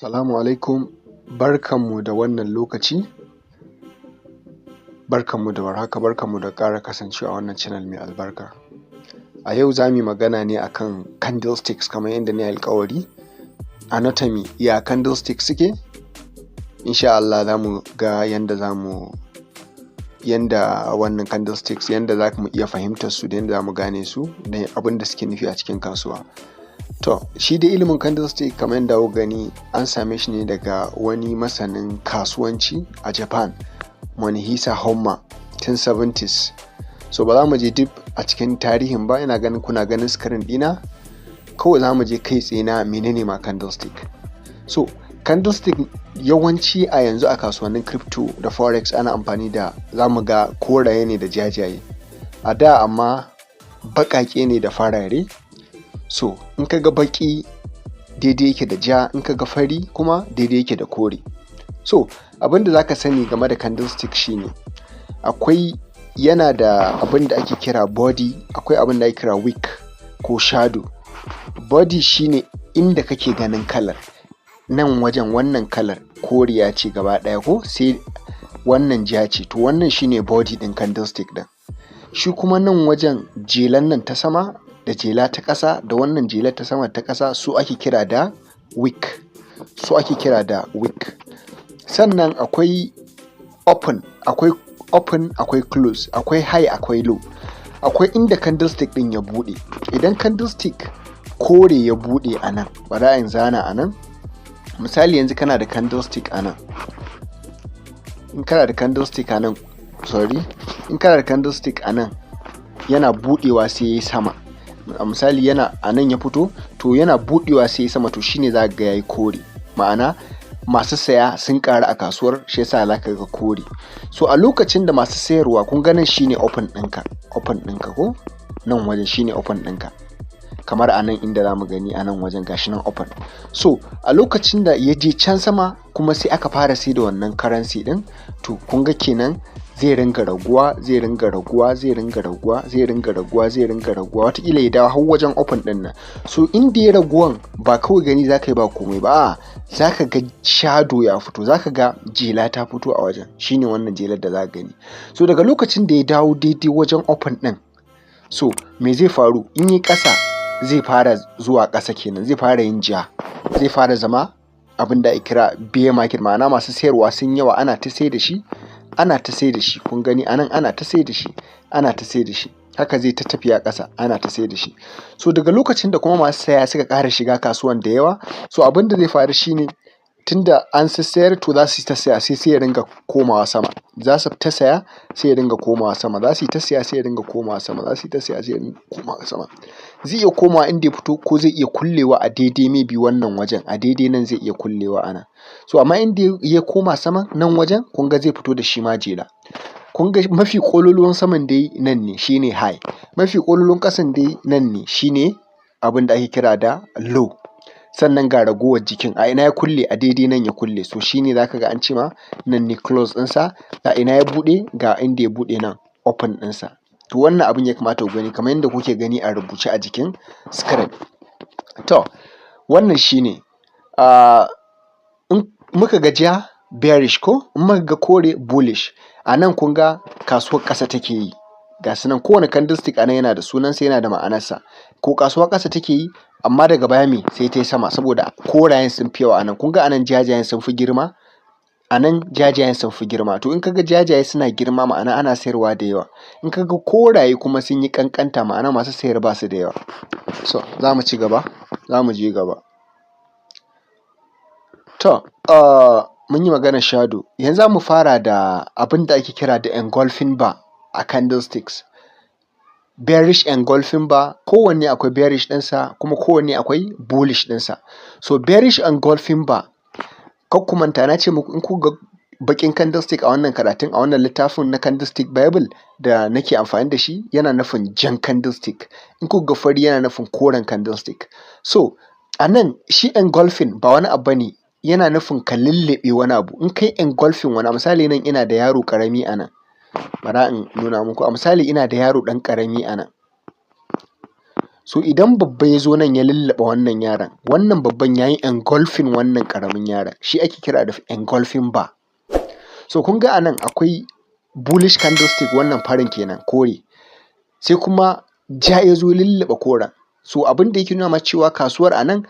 Salamu alaikum, barkanmu da wannan lokaci, barkanmu da warhaka, barkanmu da ƙara kasancewa a wannan channel mai albarka. A yau za mu yi magana ne akan candlesticks kamar yadda na yi alƙawari. Anatomy, ya candlesticks suke? Insha Allah za mu ga yanda za mu yanda wannan candlesticks, yanda za mu iya fahimtar su da yanda za mu gane su da abin da suke nufi a cikin kasuwa. To, shi dai ilimin candlestick, kamar yadda kuka gani, an same shi ne daga wani masanin kasuwanci a Japan, Munehisa Homma, tun 70s. So ba za mu je deep a cikin tarihin ba, ina ganin kuna ganin screen ɗina. Kawai za mu je kai tsaye na menene ma candlestick. So, candlestick yawanci a yanzu a kasuwannin crypto da forex ana amfani da, za mu ga koraye ne da jajaye. A da amma baƙaƙe ne da farare. So, in ka ga baƙi, daidai yake da ja, in ka ga fari kuma, daidai yake da kore. So, abin da za ka sani game da candlestick shine akwai, yana da abin da ake kira body, akwai abin da ake kira wick ko shadow. Body shine inda kake ganin kalar. Nan wajen wannan kalar koriya ce gaba ɗaya ko sai wannan ja ce, to wannan shine body ɗin candlestick ɗin. Shi kuma nan wajen, jelan nan ta sama da jela ta ƙasa da wannan jelar ta sama ta ƙasa, su ake kira da wick. Su ake kira da wick. Sannan akwai open, akwai open, akwai close, akwai high, akwai low. Akwai inda candlestick ɗin ya buɗe. Idan candlestick kore ya buɗe a nan, bara in zana a nan. Misali, yanzu kana da candlestick a nan. In kana da candlestick a nan, sorry, in kana da candlestick a nan, yana buɗewa sai yayi sama. A misali yana a nan ya fito, to yana buɗewa sai ya sama, to shine za ka ga yayi kore. Ma'ana masu saya sun ƙaru a kasuwar, shi yasa za ka ga kore. So a lokacin da masu sayarwa, kun ga nan shine open ɗinka, open ɗinka ko nan wajen shine open ɗinka. Kamar a nan inda za mu gani a nan wajen, gashi nan open. So a lokacin da ya je can sama kuma, sai aka fara sai da wannan currency ɗin, to kun ga kenan zai ringa raguwa, zai ringa raguwa, zai ringa raguwa, zai ringa raguwa, zai ringa raguwa, wataƙila ya dawo har wajen open ɗin nan. So inda ya raguwan, ba kawai gani za ka yi ba komai ba, a'a, za ka ga shadow ya fito, za ka ga jela ta fito a wajen, shine wannan jelar da za ka gani. So daga lokacin da ya dawo daidai wajen open ɗin, so me zai faru? In yi ƙasa, zai fara zuwa ƙasa kenan, zai fara yin ja, zai fara zama abin da ake kira bear market, ma'ana masu sayarwa sun yawa, ana ta sai da shi, ana ta sai da shi. Kun gani anan ana ta sai da shi, ana ta sai da shi, haka zai ta tafiya ƙasa, ana ta sai da shi. So daga lokacin da kuma masu saya suka ƙara shiga kasuwan da yawa, so abin da zai faru shine, tunda an sassayar, to za su yi ta saya, sai ya ringa komawa sama. Za su ta saya, sai ya ringa komawa sama. Za su yi ta saya, sai ya ringa komawa sama. Za su yi ta saya, sai ya ringa komawa sama. Zai iya komawa inda ya fito, ko zai iya kullewa a daidai maybe wannan wajen, a daidai nan zai iya kullewa a nan. So amma inda ya koma sama nan wajen, kun ga zai fito da shi ma jela. Kun ga mafi ƙololuwan saman dai nan ne, shine high. Mafi ƙololuwan ƙasan dai nan ne, shine abin da ake kira da low. Sannan ga ragowar jikin, a ina ya kulle? A daidai nan ya kulle. So shine za ka ga an ce ma nan ne close ɗinsa. Ga ina ya buɗe, ga inda ya buɗe nan, open ɗinsa. To wannan abin ya kamata ku gani kamar yadda kuke gani a rubuce a jikin screen. To wannan shine, in muka ga ja, bearish, ko in muka ga kore, bullish. A nan kun ga kasuwar ƙasa take yi. Ga su nan, kowane candlestick a nan yana da sunansa, yana da ma'anarsa. Ko kasuwa ƙasa take yi, amma daga baya me? Sai ta yi sama, saboda korayen sun fi yawa a nan. Kun ga a nan jajayen sun fi girma, a nan jajayen sun fi girma. To in ka ga jajaye suna girma, ma'ana ana sayarwa da yawa. In ka ga koraye kuma sun yi ƙanƙanta, ma'ana masu sayar ba su da yawa. So za mu ci gaba, za mu je gaba. To mun yi maganar shadow, yanzu za mu fara da abin da ake kira da engulfing bar a candlesticks. Bearish engulfing bar, kowanne akwai bearish ɗinsa, kuma kowanne akwai bullish ɗinsa. So bearish engulfing bar, kar ku manta na ce muku in kuka ga baƙin candlestick a wannan karatun, a wannan littafin na Candlestick Bible da nake amfani da shi, yana nufin jan candlestick. In kuka ga fari, yana nufin koren candlestick. So a nan shi engulfing ba wani abu bane, yana nufin ka lulluɓe wani abu. In kai engulfing wani, misali nan ina da yaro ƙarami a nan, bara in nuna muku. A misali ina da yaro ɗan ƙarami a nan. So idan babba ya zo nan ya lulluɓe wannan yaron, wannan babban ya yi engulfing wannan ƙaramin yaron, shi ake kira da engulfing bar. So kun ga a nan akwai bullish candlestick, wannan farin kenan, kore, sai kuma ja ya zo ya lulluɓe koren. So abin da yake nuna ma cewa kasuwar a nan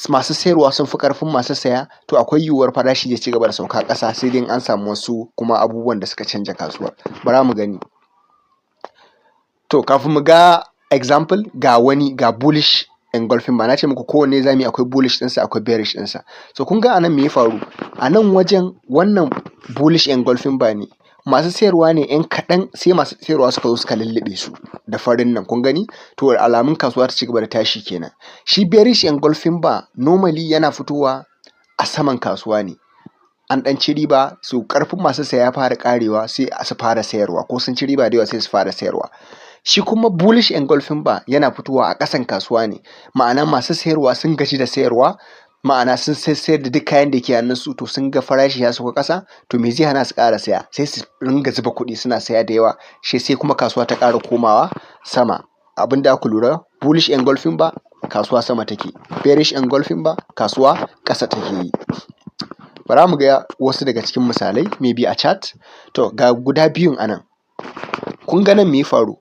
masu sayarwa sun fi ƙarfin masu saya. To akwai yiwuwar farashi zai ci gaba da sauka ƙasa, sai dai in an samu wasu kuma abubuwan da suka canja kasuwar. Bara mu gani. To kafin mu ga example, ga wani, ga bullish engulfing bar. Na ce muku kowanne zamu yi akwai bullish ɗinsa, akwai bearish ɗinsa. So kun ga a nan me ya faru? A nan wajen wannan bullish engulfing bar ne, masu sayarwa ne ‘yan kaɗan, sai masu sayarwa suka zo suka lulluɓe su da farin nan, kun gani? To alamun kasuwa ta ci gaba da tashi kenan. Shi bearish engulfing bar normally yana fitowa a saman kasuwa ne, an ɗan ci riba, so ƙarfin masu saya ya fara ƙarewa, sai su fara sayarwa, ko sun ci riba da yawa sai su fara sayarwa. Shi kuma bullish engulfing bar yana fitowa a ƙasan kasuwa ne, ma'ana masu sayarwa sun gaji da sayarwa, ma'ana sun sassayar da duk kayan da ke hannunsu. To sun ga farashi ya sauka ƙasa, to me zai hana su ƙara saya? Sai su ringa zuba kuɗi suna saya da yawa, shi sai kuma kasuwa ta ƙara komawa sama. Abin da aka lura, bullish engulfing bar kasuwa sama take, bearish engulfing bar kasuwa ƙasa take yi. Bara mu ga wasu daga cikin misalai maybe a chart. To ga guda biyun a nan. Kun ga nan me ya faru?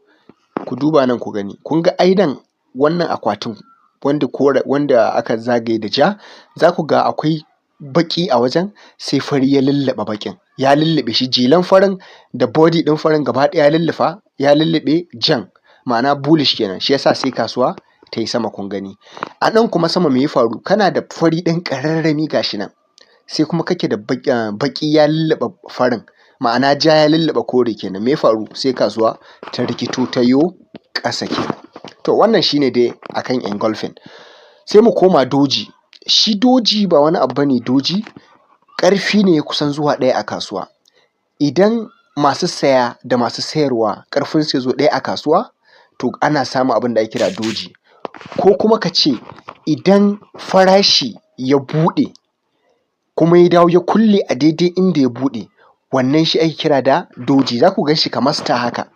Ku duba nan ku gani. Kun ga ai nan wannan akwatin wanda kore wanda aka zagaye da ja, za ku ga akwai baƙi a wajen, sai fari ya lulluɓe baƙin, ya lulluɓe shi, jelan farin da body ɗin farin gaba ɗaya ya lullufa, ya lulluɓe jan, ma'ana bullish kenan. Shi yasa sai kasuwa ta yi sama. Kun gani a nan kuma sama me ya faru? Kana da fari ɗan ƙararrami gashi nan, sai kuma kake da baƙi ya lulluɓe farin, ma'ana ja ya lulluɓe kore kenan. Me ya faru? Sai kasuwa ta rikito ta yo ƙasa kenan. To wannan shine dai akan engulfing. Sai mu koma doji. Shi doji ba wani abu bane, doji ƙarfi ne ya kusan zuwa ɗaya a kasuwa. Idan masu saya da masu sayarwa ƙarfinsu ya zo ɗaya a kasuwa, to ana samun abin da ake kira doji. Ko kuma ka ce idan farashi ya buɗe kuma ya dawo ya kulle a daidai inda ya buɗe, wannan shi ake kira da doji. Za ku gan shi kamar star haka,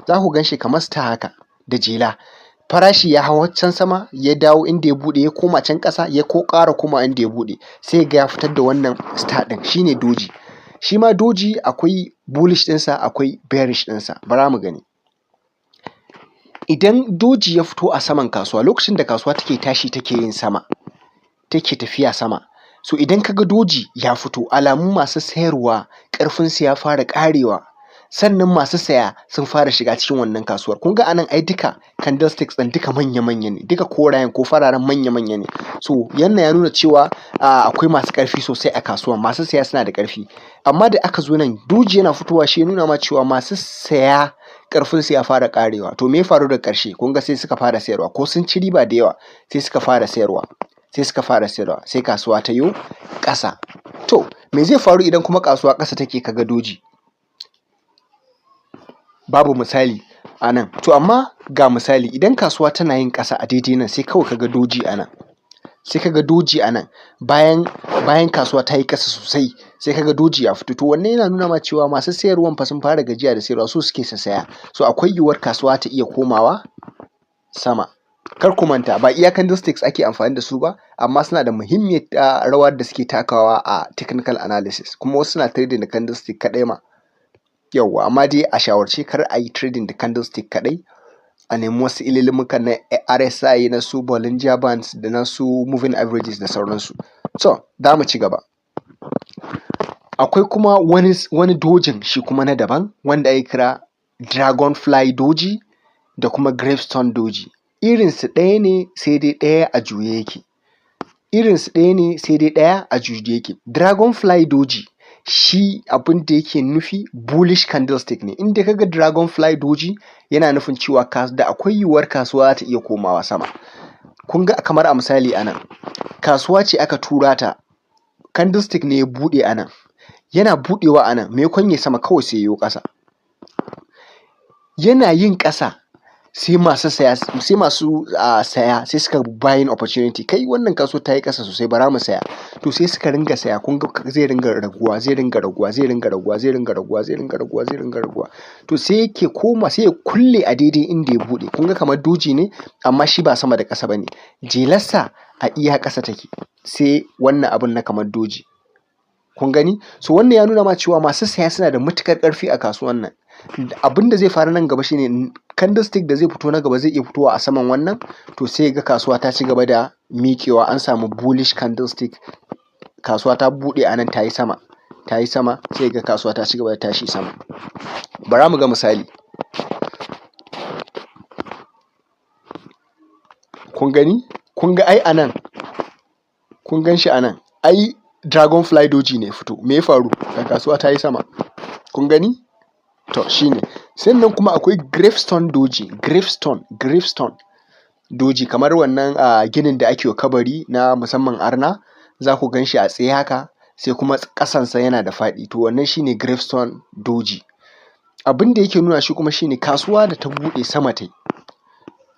za ku gan shi kamar star haka da jela. Farashi ya hau can sama, ya dawo inda ya buɗe, ya koma can ƙasa, ya ko ƙara komawa inda ya buɗe, sai ga ya fitar da wannan star ɗin, shi ne doji. Shi ma doji akwai bullish ɗinsa, akwai bearish ɗinsa. Bara mu gani. Idan doji ya fito a saman kasuwa, lokacin da kasuwa take tashi, take yin sama, take tafiya sama, so idan ka ga doji ya fito, alamun masu sayarwa ƙarfinsu ya fara ƙarewa, sannan masu saya sun fara shiga cikin wannan kasuwar. Kun ga anan ai duka candlesticks ɗin duka manya-manya ne, duka korayen ko fararen manya-manya ne. So wannan ya nuna cewa akwai masu ƙarfi sosai a kasuwan, masu saya suna da ƙarfi. Amma da aka zo nan, doji yana fitowa, shi ya nuna ma cewa masu saya ƙarfinsu ya fara ƙarewa. To me ya faru daga ƙarshe? Kun ga sai suka fara sayarwa, ko sun ci riba da yawa, sai suka fara sayarwa, sai suka fara sayarwa, sai kasuwa ta yo ƙasa. To me zai faru idan kuma kasuwa ƙasa take ka ga doji? Babu misali a nan. To amma ga misali: idan kasuwa tana yin ƙasa a daidai nan, sai kawai ka ga doji a nan, sai ka ga doji a nan, bayan kasuwa ta yi ƙasa sosai, sai ka ga doji ya fito, to wannan yana nuna ma cewa masu sayarwan fa sun fara gajiya da sayarwa, so suke su saya. So akwai yiwuwar kasuwa ta iya komawa sama. Kar ku manta, ba iya candlesticks ake amfani da su ba, amma suna da muhimmiyar rawar da suke takawa a technical analysis. Kuma wasu suna trading da candlestick kaɗai ma, yauwa. Amma dai a shawarce kar a yi trading da candlestick kaɗai, a nemi wasu ililmukan na RSI, na su Bollinger Bands, da na su moving averages da sauransu. So za mu ci gaba. Akwai kuma wani dojin shi kuma na daban wanda ake kira dragonfly doji da kuma gravestone doji. Irinsu ɗaya ne, sai dai ɗaya a juye yake. Irinsu ɗaya ne, sai dai ɗaya a juye yake. Dragonfly doji shi abin da yake nufi bullish candlestick ne. In dai kaga dragonfly doji, yana nufin cewa da akwai yiwuwar kasuwa za ta iya komawa sama. Kun ga kamar a misali a nan, kasuwa ce aka tura ta, candlestick ne ya buɗe a nan. Yana buɗewa a nan, maimakon ya sama kawai sai ya yo ƙasa. Yana yin ƙasa. Sai masu saya, sai masu saya sai suka buying opportunity: kai, wannan kasuwar ta yi ƙasa sosai, bara mu saya. To, sai suka ringa saya. Kun ga zai ringa raguwa, zai ringa raguwa, zai ringa raguwa, zai ringa raguwa, zai ringa raguwa, zai ringa raguwa. To, sai yake koma, sai ya kulle a daidai inda ya buɗe. Kun ga kamar doji ne, amma shi ba sama da ƙasa bane, jelarsa a iya ƙasa take. Sai wannan abun na kamar doji, kun gani. So wannan ya nuna ma cewa masu saya suna da matuƙar ƙarfi a kasuwan nan. Abin da zai faru nan gaba shine candlestick da zai fito na gaba zai iya fitowa a saman wannan. To, sai ga kasuwa ta ci gaba da miƙewa, an samu bullish candlestick, kasuwa ta buɗe a nan, ta yi sama, ta yi sama, sai ga kasuwa ta ci gaba da tashi sama. Bara mu ga misali. Kun gani, kun ga ai a nan, kun gan shi a nan, ai dragonfly doji ne fito. Me ya faru? Ga kasuwa ta yi sama, kun gani. To, shine. Sannan kuma akwai gravestone doji. Gravestone, gravestone doji, kamar wannan ginin da ake wa kabari na musamman arna, za ku gan shi a tsaye haka, sai kuma ƙasansa yana da faɗi. To, wannan shine gravestone doji. Abin da yake nuna shi kuma shine kasuwa da ta buɗe, sama ta yi,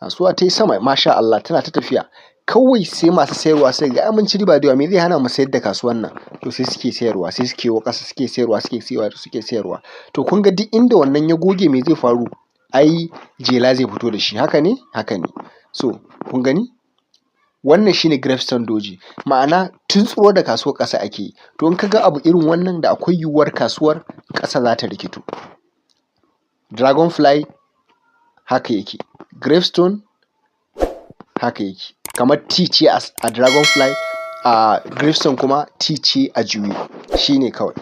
kasuwa ta yi sama, masha Allah, tana ta tafiya. Kawai sai masu sayarwa sai ga mun ci riba da yawa, me zai hana mu sayar da kasuwan nan? To, sai suke sayarwa, sai suke wa ƙasa, suke sayarwa, suke sayarwa, suke sayarwa. To, kun ga duk inda wannan ya goge, me zai faru? Ai jela zai fito da shi. Haka ne, haka ne. So kun gani, wannan shine gravestone doji, ma'ana tuntsuro da kasuwar ƙasa ake yi. To, in ka ga abu irin wannan, da akwai yiwuwar kasuwar ƙasa za ta rikito. Dragonfly haka yake, gravestone haka yake, kamar T ce a dragonfly, a gravestone kuma T ce a juye. Shine kawai.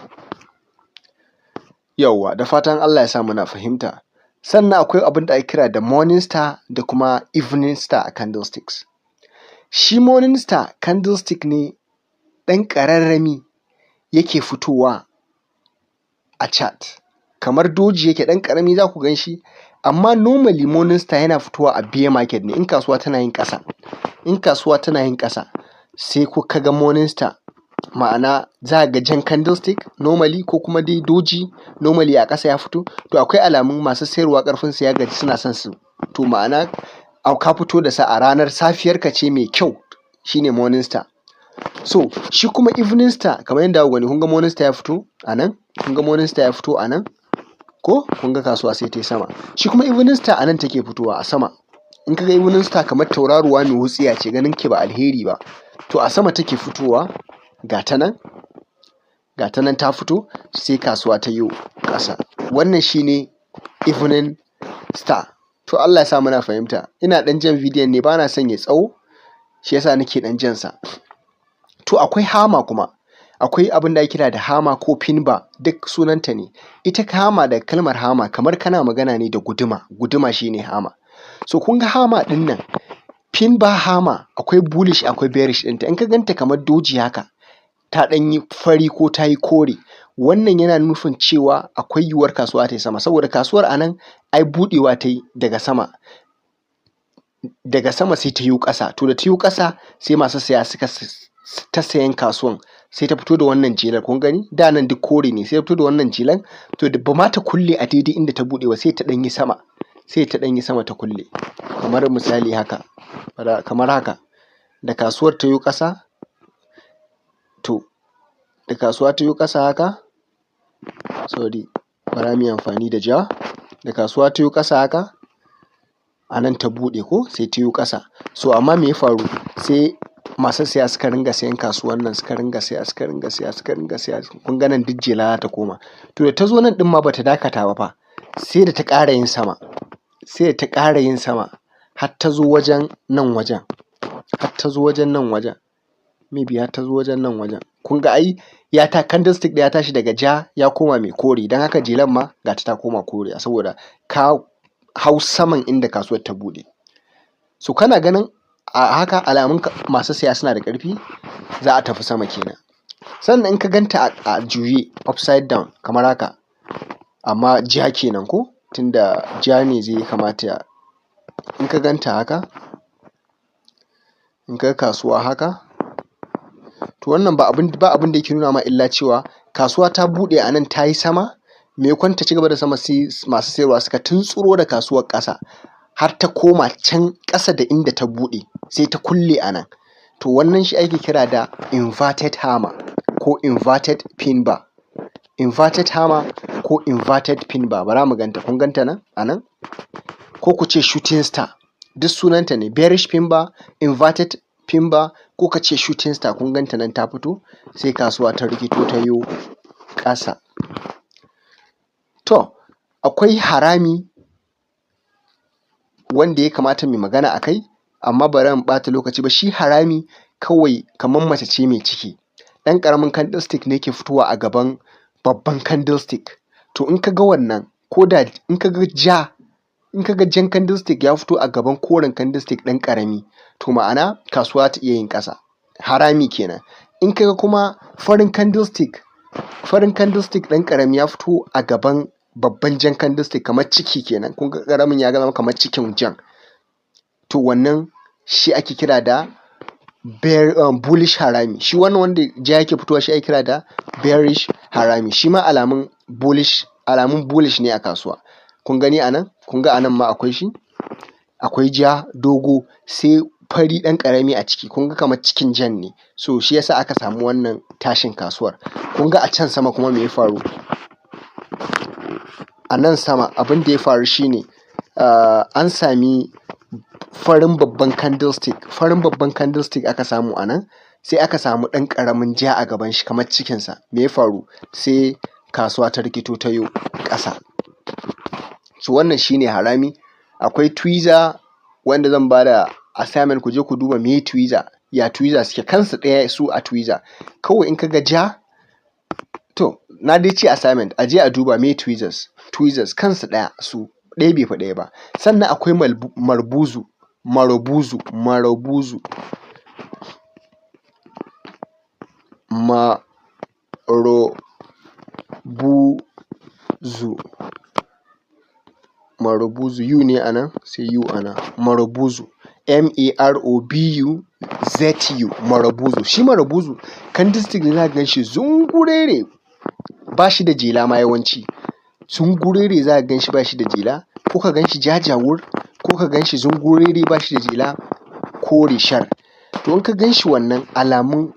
Yauwa, da fatan Allah ya sa muna fahimta. Sannan akwai abin da ake kira da morning star da kuma evening star a candlesticks. Shi morning star candlestick ne ɗan ƙararrami yake fitowa a chart, kamar doji yake, ɗan ƙarami za ku gan shi. Amma normally morning star yana fitowa a bear market ne, in kasuwa tana yin ƙasa. In kasuwa tana yin ƙasa, sai kuka ga morning star, ma'ana za ga jan candlestick normally ko kuma dai doji normally a ƙasa ya fito. To, akwai alamun masu sayarwa ƙarfin su ya gaji, suna son su. To, ma'ana ka fito da sa a ranar safiyar ka ce mai kyau, shine morning star. So shi kuma evening star, kamar yadda kuka gani, kun ga morning star ya fito a nan, kun ga morning star ya fito a nan ko? Kun ga kasuwa sai ta yi sama. Shi kuma evening star a nan take fitowa a sama. In ka ga evening star, kamar tauraruwa mai wutsiya ce, ganin ki ba alheri ba. To, a sama take fitowa. Ga ta nan, ga ta nan ta fito, sai kasuwa ta yo ƙasa. Wannan shine evening star. To, Allah ya sa muna fahimta. Ina ɗan jan bidiyon ne, bana son ya tsawo, shi yasa nake ɗan jan sa. To, akwai hammer kuma. Akwai abin da ake kira da hammer ko pin bar, duk sunanta ne. Ita hammer, da kalmar hammer, kamar kana magana ne da guduma. Guduma shine hammer. So kun ga hammer ɗin nan, pin bar hammer, akwai bullish, akwai bearish ɗinta. In ka ganta kamar doji haka, ta ɗan yi fari ko ta yi kore, wannan yana nufin cewa akwai yiwuwar kasuwa ta yi sama, saboda kasuwar a nan ai buɗewa ta yi daga sama, daga sama sai ta yo ƙasa. To, da ta yo ƙasa, sai masu saya suka ta sayan kasuwan, sai ta fito da wannan jelar. Kun gani, da nan duk kore ne, sai ta fito da wannan jelan. To, da ba ma ta kulle a daidai inda ta buɗe ba, sai ta ɗan yi sama, sai ta ɗan yi sama ta kulle, kamar misali haka, kamar haka. Da kasuwar ta yo ƙasa, to da kasuwa ta yo ƙasa haka, sorry, bara mu yi amfani da ja. Da kasuwa ta yo ƙasa haka, a nan ta buɗe ko, sai ta yo ƙasa. So amma me ya faru? Sai masu siya suka ringa sayan kasuwan nan, suka ringa siya, suka ringa siya, suka ringa siya. Kun ga nan duk jela za ta koma. To, da ta zo nan ɗin ma bata dakata ba fa, sai da ta ƙara yin sama, sai da ta ƙara yin sama har ta zo wajen nan wajen, har ta zo wajen nan wajen, maybe har ta zo wajen nan wajen. Kun ga ai ya ta candlestick ɗin ya tashi daga ja ya koma mai kore, don haka jelan ma ga ta ta koma koriya, saboda ka hau saman inda kasuwar ta buɗe. So kana ganin a haka, alamun masu siya suna da ƙarfi, za a tafi sama kenan. Sannan in ka ganta a juye, upside down, kamar haka, amma ja kenan ko, tunda ja ne zai kamata. In ka ganta haka, in ka ga kasuwa haka, to wannan ba abin da yake nuna ma illa cewa kasuwa ta buɗe a nan, ta yi sama. Maimakon ta ci gaba da sama, sai masu sayarwa suka tuntsuro da kasuwar ƙasa. har ta koma can ƙasa da inda ta buɗe, sai ta kulle a nan. To wannan shi ake kira da inverted hammer ko inverted pin bar. Inverted hammer ko inverted pin bar. Bara mu ganta. Kun ganta nan a nan, ko ku ce shooting star, duk sunanta ne. Bearish pin bar, inverted pin bar, ko ka ce shooting star. Kun ganta nan ta fito, sai kasuwa ta rikito ta yo ƙasa. To akwai harami wanda ya kamata mu yi magana a kai, amma ba zan ɓata lokaci ba. Shi harami kawai kamar mace ce mai ciki, ɗan ƙaramin candlestick ne ke fitowa a gaban babban candlestick. To in ka ga wannan, ko da in ka ga ja, in ka ga jan candlestick ya fito a gaban koren candlestick ɗan ƙarami, to ma'ana kasuwa ta iya yin ƙasa. Harami kenan. In ka ga kuma farin candlestick ɗan ƙarami ya fito a gaban babban jan candlestick, kamar ciki kenan, kun ga ƙaramin ya zama kamar cikin jan, to wannan shi ake kira da bullish harami. Shi wannan wanda ja yake fitowa, shi ake kira da bearish harami. Shi ma alamun bullish ne a kasuwa. Kun gani a nan, kun ga a nan ma akwai shi, akwai ja dogo, sai fari ɗan ƙarami a ciki. Kun ga kamar cikin jan ne. So shi yasa aka samu wannan tashin kasuwar. Kun ga a can sama kuma me ya faru? A nan sama abin da ya faru shine an sami farin babban candlestick. Farin babban candlestick aka samu a nan, sai aka samu ɗan ƙaramin ja a gaban shi kamar cikinsa. Me ya faru? Sai kasuwa ta rikito ta yo ƙasa. So wannan shine harami. Akwai tweezer, wanda zan ba da assignment, ku je ku duba meye tweezer, ya tweezer suke, kansu ɗaya su a tweezer. Kawai in ka ga ja, to na dai ce assignment, a je a duba meye tweezers. Tweezers kansu ɗaya su, ɗaya bai fi ɗaya ba. Sannan akwai marbuzu, marubuzu, marubuzu, marubuzu, marubuzu. U ne a nan, sai U a nan. Marubuzu, marobuzu, marubuzu. Shi marubuzu candlestick ne, za ka gan shi zungurere, ba shi da jela ma yawanci. Zungurere za ka gan shi, ba shi da jela, ko ka gan shi jajawur, ko ka gan shi zungurere, ba shi da jela, kore shar. To in ka gan shi wannan, alamun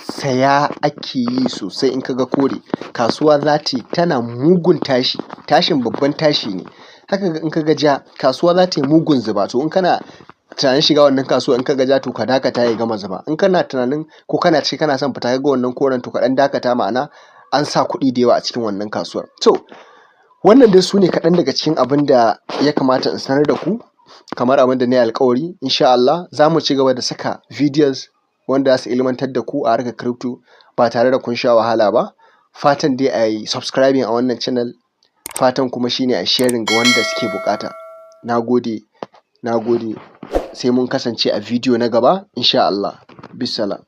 saya ake yi sosai. In ka ga kore, kasuwa za ta yi tana mugun tashi, tashin babban tashi ne. Haka in ka ga ja, kasuwa za ta yi mugun zuba. To in kana tunanin shiga wannan kasuwa, in ka ga ja, to ka dakata ya gama zuba. In kana tunanin ko kana ciki kana son fita, ka ga wannan koren, to ka ɗan dakata, ma'ana an sa kuɗi da yawa a cikin wannan kasuwar. To wannan dai su ne kaɗan daga cikin abin da ya kamata in sanar da ku. Kamar abin da na yi alƙawari, insha Allah za mu ci gaba da saka videos wanda za su ilmantar da ku a harkar crypto ba tare da kun sha wahala ba. Fatan dai a yi subscribing a wannan channel, fatan kuma shine a sharing ga wanda suke buƙata. Na gode, na gode, sai mun kasance a video na gaba insha Allah. Bissalam.